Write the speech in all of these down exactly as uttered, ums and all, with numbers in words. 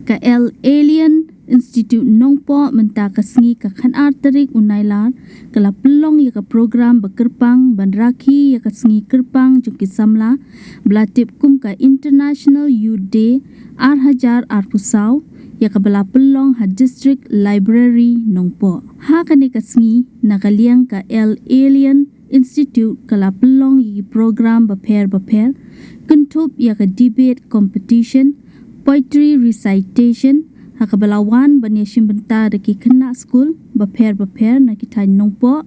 Ka El Elyon Institute Nongpoh mynta ka sngi ka khatar tarik u Nailar ka la pynlong ïa ka program ba kyrpang ban rakhe ïa ka sngi kyrpang jong ki samla ba la tip kum ka International Youth Day ar hajar arphew saw, ïa kaba la pynlong ha District Library Nongpoh. Ha kane ka sngi na ka liang ka El Elyon Institute ka la pynlong ïa ki program bapher bapher, kynthup ïa ka debate competition, poetry recitation, ha kaba la wan ban ïashim bynta da ki khynnah skul bapher bapher na ki thaiñ Nongpoh,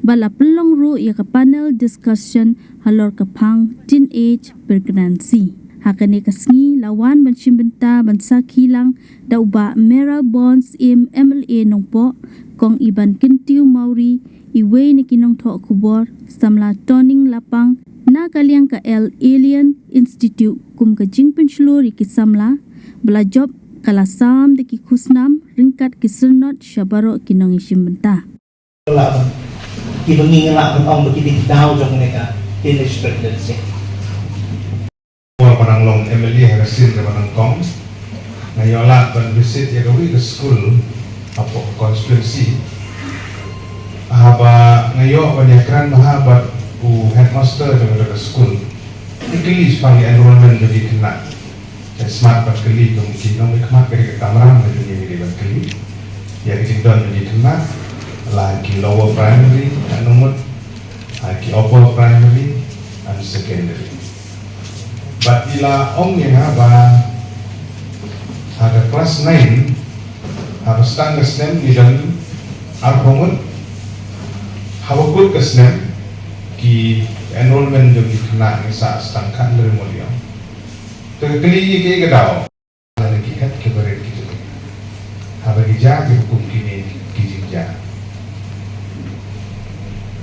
ba la pynlong ruh ïa ka panel discussion halor ka phang teenage pregnancy. Ha kane ka sngi la wan ban shim bynta ban sakhi lang da u Bah Mayral Born Syiem M L A Nongpoh, Kong Ibankyntiew Mawrie, iwei na ki nongthoh khubor, samla Toning Lapang, na ka liang ka El Elyon Institute kum ka jingpynshlur ïa ki samla ba la jop ka la sam da ki khusnam ryngkat ki syrnod sha baroh ki nongïashim bynta. Lah ban, ki ba ngi lah ban ong ba ki dei ki daw jong kane ka teenage pregnancy. Por ba nang long M L A ha ka sien kaba nyngkong, nga ïoh lad ban visit ïa kawei ka skul hapoh ka constituency. Haba nga ïoh ban ïakren bha bad u headmaster jong kata ka skul, nga kylli shaphang ïa enrollment jong ki khynnah. Te smat ban kylli jong ki nongmihkhmat ka dei ka kamram ka jong ngi ban kylli ïa ka jingdon jong ki khynnah, la ki lower primary, ka nongmut, ha ki upper primary and secondary. Bad i la ong ïa nga ba ha ka class nine, haba sdang ka snem ngi don arphew ngut, haba kut ka snem ki enrollment jong ki khynnah ngi sah sdang khathynriew ngut ïa. Te ka kylli ïa ki ka daw. Lane ki khat kiba rit ki jong ngi. Haba ki jia ki hukum kine ki jingjia.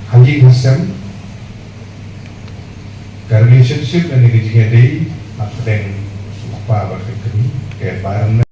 Ha ïing ha sem, ka relationship lane ka jingïadei hapdeng u kpa bad ka kmie, ka environment.